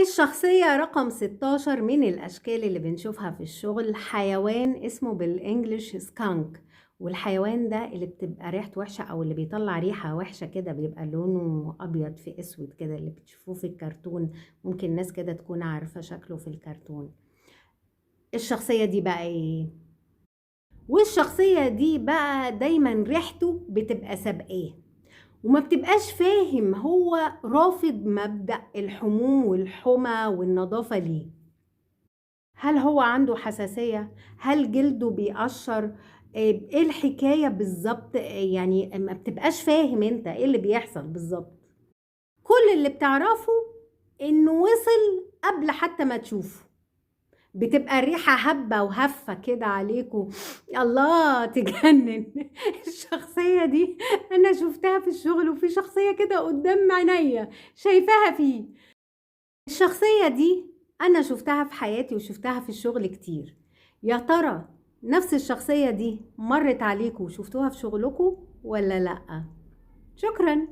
الشخصية رقم 16 من الأشكال اللي بنشوفها في الشغل حيوان اسمه بال English skunk، والحيوان ده اللي بتبقى ريحته وحشة أو اللي بيطلع ريحة وحشة كده، بيبقى لونه أبيض في أسود كده، اللي بتشوفوه في الكرتون، ممكن ناس كده تكون عارفة شكله في الكرتون. الشخصية دي بقى إيه؟ والشخصية دي بقى دايما ريحته بتبقى سابقاه، وما بتبقاش فاهم هو رافض مبدأ الحموم والحمى والنظافة ليه. هل هو عنده حساسية؟ هل جلده بيقشر؟ ايه الحكاية بالظبط؟ يعني ما بتبقاش فاهم انت ايه اللي بيحصل بالظبط. كل اللي بتعرفه انه وصل قبل حتى ما تشوفه، بتبقى الريحة هبة وهفة كده عليكم، الله تجنن. الشخصية دي أنا شفتها في الشغل، وفي شخصية كده قدام عينيا شايفاها فيه. الشخصية دي أنا شفتها في حياتي وشفتها في الشغل كتير. يا ترى نفس الشخصية دي مرت عليكم وشفتوها في شغلكم ولا لأ؟ شكراً.